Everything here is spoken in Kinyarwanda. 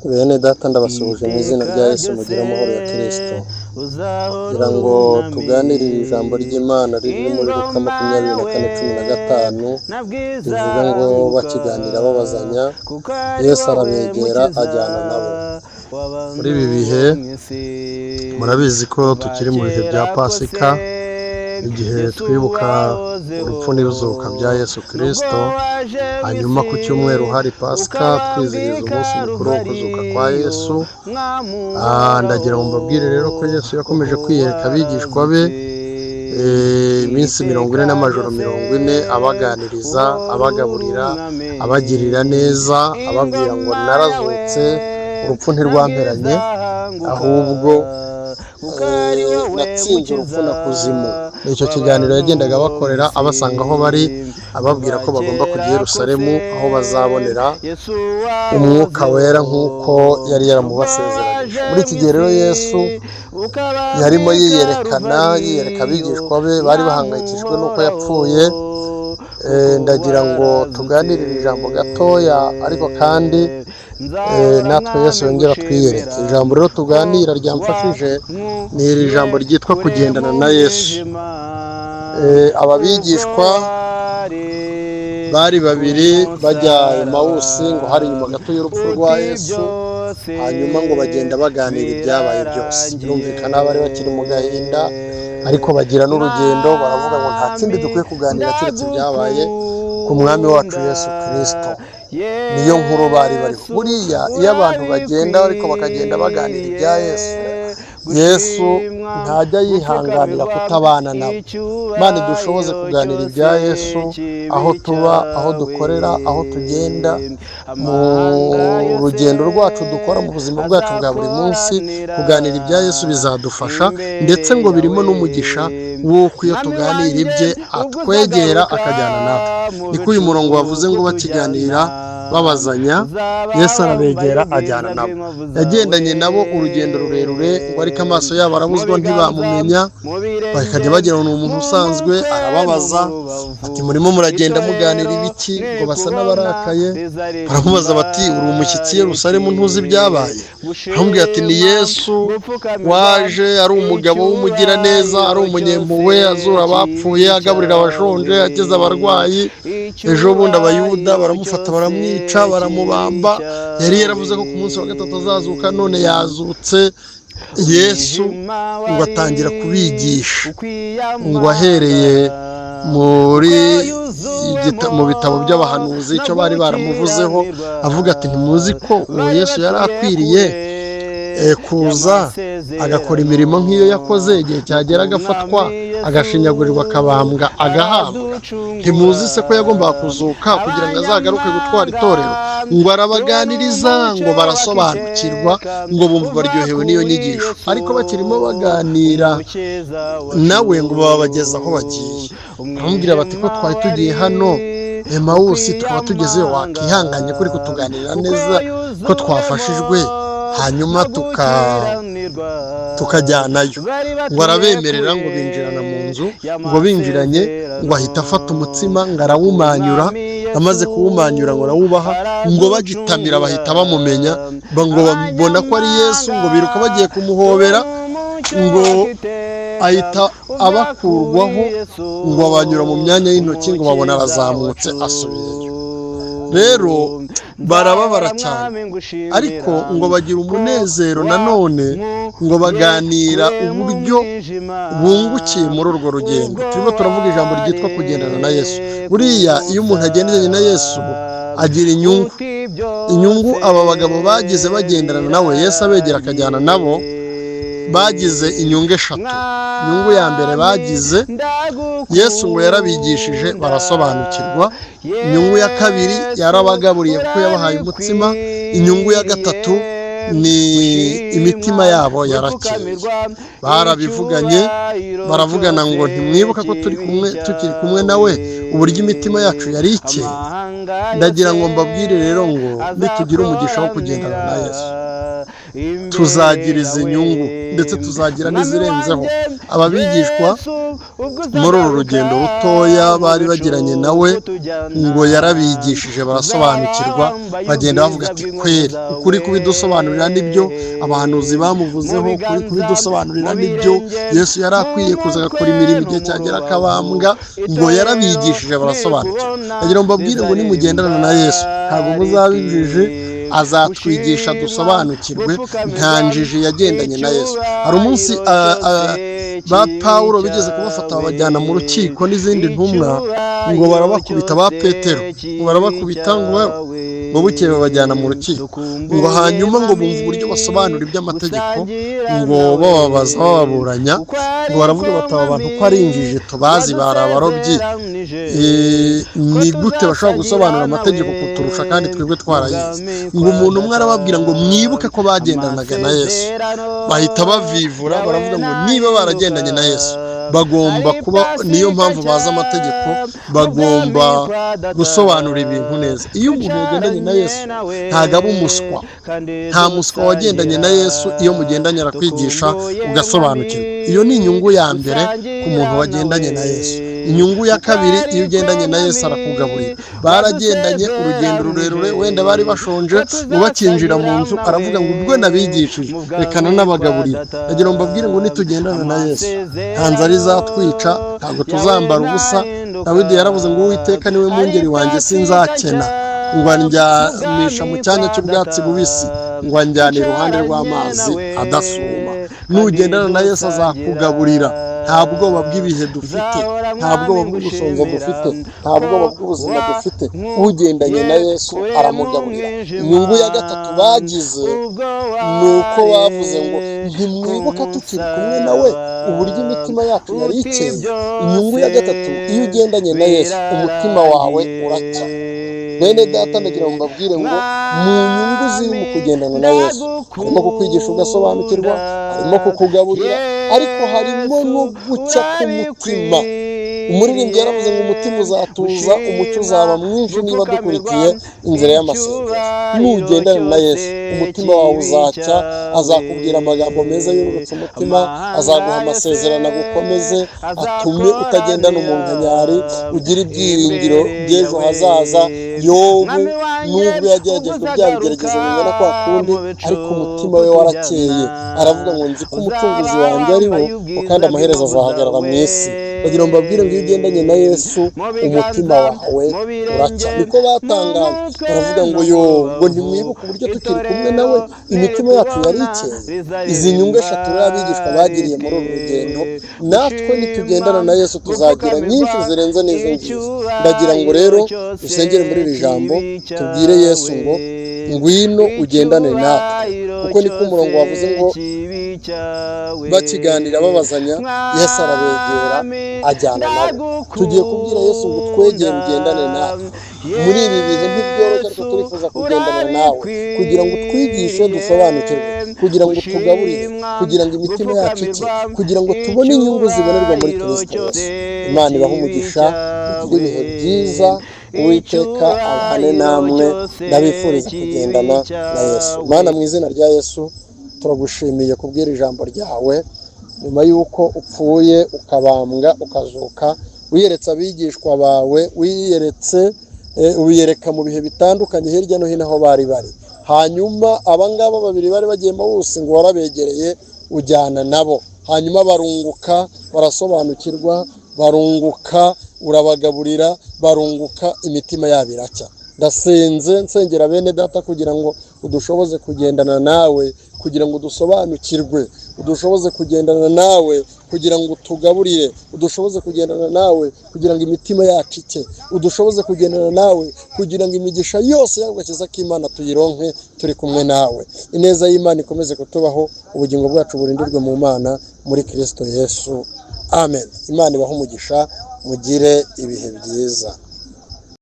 Bene data, ndabasuhuje mu izina rya Yesu, mugire amahoro ya Kristo. Kugira ngo tuganirire ijambo ry'Imana riri muri Luka 24:15, rivuga ngo bakiganira babazanya, Yesu arabegera ajyana nabo. Muri ibi bihe murabizi ko tukiri mu bihe bya Pasika, igihe twibuka urupfu n'izuka bya Yesu Kirisito. Hanyuma ku cyumweru hari Pasika, twizihiza umunsi mukuru wo kuzuka kwa Yesu. Ndagira ngo mbabwire rero ko Yesu yakomeje kwiyereka abigishwa be iminsi 40 n'amajoro 40, abaganiriza, abagaburira, abagirira neza, ababwira ngo narazutse, urupfu ntirwamperanye, ahubwo natsinze urupfu na kuzimu. Ni icyo kiganiro yagendaga abakorera, abasanga aho bari, ababwira ko bagomba kujya i Yerusalemu, aho bazabonera Umwuka Wera nk'uko yari yaramubasezeranyije. Muri iki gihe rero Yesu yarimo yiyerekana, yiyereka abigishwa be bari bahangayikishijwe n'uko yapfuye. Ndagira ngo tuganirire ijambo gatoya, ariko kandi natwe Yesu yongera twiyereke. Ijambo rero tuganira ryamfashije ni iri jambo ryitwa kugendana na Yesu. Aba bigishwa bari babiri bajya Emawusi, ngo hari nyuma gato y'urupfu rwa Yesu. Hanyuma ngo bagenda baganira ibyabaye byose. Birumvikana bari bakiri mu gahinda, ariko bagira n'urugendo, baravuga ngo nta kindi dukwiye kuganira keretse ibyabaye ku Mwami wacu Yesu Kirisito. Niyo nkuru bari bariho. Buriya iyo abantu bagenda ariko bakagenda baganira ibya Yesu, Yesu ntajya yihanganira kutabana nabo. Imana idushoboze kuganira ibya Yesu aho tuba, aho dukorera, aho tugenda, mu rugendo rwacu dukora mu buzima bwacu bwa buri munsi. Kuganira ibya Yesu bizadufasha, ndetse ngo birimo n'umugisha w'uko iyo tuganira ibye atwegera akajyana natwe. Niko uyu murongo wavuze ngo bakiganira babazanya, Yesu arabegera ajyana nabo. Yagendanye nabo urugendo rurerure, ngo ariko amaso yabo arabuzwa, ntibamumenya, bakajya bagira ngo ni umuntu usanzwe. Arababaza ati: "Murimo muragenda muganira ibiki?" Ngo basa n'abarakaye, baramubaza bati: "Uri umushyitsi i Yerusalemu, ntuzi ibyabaye?" Aramubwira ati: "Ni Yesu waje ari umugabo w'umugiraneza, ari umunyempuhwe, azura abapfuye, agaburira abashonje, akiza abarwayi. Ejo bundi Abayuda baramufata, baramwica, baramubamba. Yari yaravuze ko ku munsi wa gatatu azazuka, none yazutse." Yesu ngo atangira kubigisha, ngo ahereye mu bitabo by'abahanuzi icyo bari baramuvuzeho, avuga ati: "Ntimuzi ko uwo Yesu yari akwiriye kuza agakora imirimo nk'iyo yakoze, igihe cyagera agafatwa, agashinyagurirwa, akabambwa, agahabwa? Ntimuzi se ko yagombaga kuzuka kugira ngo azagaruke gutwara itorero?" Ngo arabaganiriza, ngo barasobanukirwa, ngo bumva baryohewe n'iyo nyigisho. Ariko bakirimo baganira nawe, ngo babageza aho bagiye, baramubwira bati: "Ko twari tugiye hano Emawusi, tukaba tugezeyo, wakihanganye kuri kutuganirira neza ko twafashijwe, hanyuma tukajyanayo?" Ngo arabemerera, ngo binjirana mu nzu. Ngo binjiranye, ngo ahita afata umutsima, ngo arawumanyura. Amaze kuwumanyura, ngo arawubaha. Ngo bagitamira bahita bamumenya, ngo babona ko ari Yesu, ngo biruka bagiye kumuhobera, ngo ahita abakurwaho, ngo abanyura mu myanya y'intoki, ngo babona arazamutse asubiyeyo. Rero barababara cyane, ariko ngo bagira umunezero nanone, ngo baganira uburyo bungukiye muri urwo rugendo. Turimo turavuga ijambo ryitwa kugendana na Yesu. Buriya iyo umuntu agendanye na Yesu agira inyungu. Inyungu aba bagabo bagize bagendana nawe, Yesu abegera akajyana nabo, bagize inyungu eshatu. Inyungu ya mbere bagize, Yesu ngo yarabigishije barasobanukirwa. Inyungu ya kabiri, yarabagaburiye kuko yabahaye umutsima. Inyungu ya gatatu ni imitima yabo yarakeye. Barabivuganye, baravugana ngo: "Ntimwibuka ko turi kumwe, tukiri kumwe nawe, uburyo imitima yacu yari ikeye?" Ndagira ngo mbabwire rero ngo nitugira umugisha wo kugendana na Yesu Tuzagira izi nyungu, ndetse tuzagira n'izirenzeho. Aba bigishwa muri uru rugendo rutoya bari bagiranye nawe, ngo yarabigishije barasobanukirwa, bagenda bavuga ati: "Kweri ukuri kubidusobanurira nibyo, abahanuzi bamuvuzeho, kuri kubidusobanurira nibyo, Yesu yari akwiye kuza agakora imirimo, igihe cyagera akabambwa." Ngo yarabigishije barasobanukirwa. Ndagira ngo mbabwire ngo nimugendana na Yesu ntabwo muzaba injiji, azatwigisha dusobanukirwe. Nta njiji yagendanye na Yesu. Hari umunsi ba Pawulo bigeze kubafata babajyana mu rukiko n'izindi ntumwa, ngo barabakubita, ba Petero ngo barabakubita, ngo bukeye babajyana mu rukiko, ngo hanyuma ngo bumve uburyo basobanura iby'amategeko, ngo bababaza, bababuranya, ngo baravuga bati: "Aba bantu ko ari injiji tubazi, bari abarobyi, ni gute bashobora gusobanura amategeko kuturusha kandi twebwe twarayize?" Ngo umuntu umwe arababwira ngo: "Mwibuke ko bagendanaga na Yesu." Bahita bavivura, baravuga ngo niba baragendanye na Yesu bagomba kuba, niyo mpamvu bazi amategeko, bagomba gusobanura ibintu neza. Iyo umuntu yagendanye na Yesu ntabwo aba umuswa. Nta muswa wagendanye na Yesu. Iyo mugendanye arakwigisha ugasobanukirwa. Iyo ni inyungu ya mbere ku muntu wagendanye na Yesu. Inyungu ya kabiri, iyo ugendanye na Yesu arakugaburira. Baragendanye urugendo rurerure, wenda bari bashonje, ngo bakinjira mu nzu aravuga ngo: "Ubwo nabigishije, reka nanabagaburira." Ndagira ngo mbabwire ngo nitugendana na Yesu nta nzara izatwica, ntabwo tuzambara ubusa. Dawidi yaravuze ngo: "Uwiteka niwe mwungeri wanjye, sinzakena, ngo andyamisha mu cyanya cy'ubwatsi bubisi, ngo anjyane iruhande rw'amazi adasuma." Nugendana na Yesu azakugaburira. Nta bwoba bw'ibihe dufite, nta bwoba bwo gusonza dufite, nta bwoba bw'ubuzima dufite. Ugendanye na Yesu aramugaburira. Inyungu ya gatatu bagize ni uko bavuze ngo: "Ntimwibuka tukiri kumwe nawe uburyo imitima yacu yari ikeye?" Inyungu ya gatatu, iyo ugendanye na Yesu umutima wawe uracya. Bene data, ndagira ngo mbabwire ngo mu nyungu ziri mu kugendana na Yesu harimo kukwigisha ugasobanukirwa, harimo kukugaburira, ariko harimo no gucya k'umutima. Umuririmbyi yaravuze ngo: "Umutima uzatuza, umucyo uzaba mwinshi niba dukurikiye inzira y'amasengesho." Nugendana na Yesu umutima wawe uzacya, azakubwira amagambo meza yururutse umutima, azaguha amasezerano agukomeze, atume utagendana umunkanyari, ugira ibyiringiro by'ejo hazaza. Yobu nubwo yageragejwe bya bigeragezo bingana kwa kundi, ariko umutima we warakeye, aravuga ngo: "Nzi ko umucunguzi wanjye ariho, ngo kandi amaherezo azahagarara mu isi." Bagira ngo mbabwire ngo iyo ugendanye na Yesu umutima wawe uracya. Niko batangaye, baravuga ngo: "Yo, ngo ntimwibuke uburyo tukiri kumwe nawe imitima yacu yari ikeye?" Izi nyungu eshatu rero abigishwa bagiriye muri uru rugendo, natwe nitugendana na Yesu tuzagira nyinshi zirenze n'izo ngizo. Ndagira ngo rero dusengere muri iri jambo, tubwire Yesu ngo: "Ngwino ugendane natwe," kuko niko umurongo wavuze ngo bakiganira babazanya, Yesu arabegera ajyana nabo. Tugiye kubwira Yesu ngo: "Twegere ugendane natwe muri ibi bihe. Ntibyoroshye, ariko turifuza kugendana nawe kugira ngo twigishe dusobanukirwe, kugira ngo tugaburire, kugira ngo imitima yacu icye, kugira ngo tubone inyungu zibonerwa muri Kirisito Yesu." Imana ibahe umugisha, mugire ibihe byiza, Uwiteka abane namwe. Ndabifuriza kugendana na Yesu. Mana, mu izina rya Yesu, turagushimiye kubwira ijambo ryawe. Nyuma y'uko upfuye, ukabambwa, ukazuka, wiyeretse abigishwa bawe, wiyeretse wiyereka mu bihe bitandukanye hirya no hino aho bari bari. Hanyuma abangaba babiri bari bagiye Emawusi, ngo warabegereye ujyana nabo, hanyuma barunguka, barasobanukirwa, barunguka, urabagaburira, barunguka, imitima yabo iracya. Ndasenze, nsengera bene data kugira ngo udushoboze kugendana nawe, kugira ngo dusobanukirwe, udushoboze kugendana nawe kugira ngo utugaburire, udushoboze kugendana nawe kugira ngo imitima yacu icye, udushoboze kugendana nawe kugira ngo imigisha yose y'agakiza k'Imana tuyironke turi kumwe nawe. Ineza y'Imana ikomeze kutubaho, ubugingo bwacu burindirwe mu Mana muri Kirisito Yesu. Amen. Imana ibahe umugisha, mugire ibihe byiza.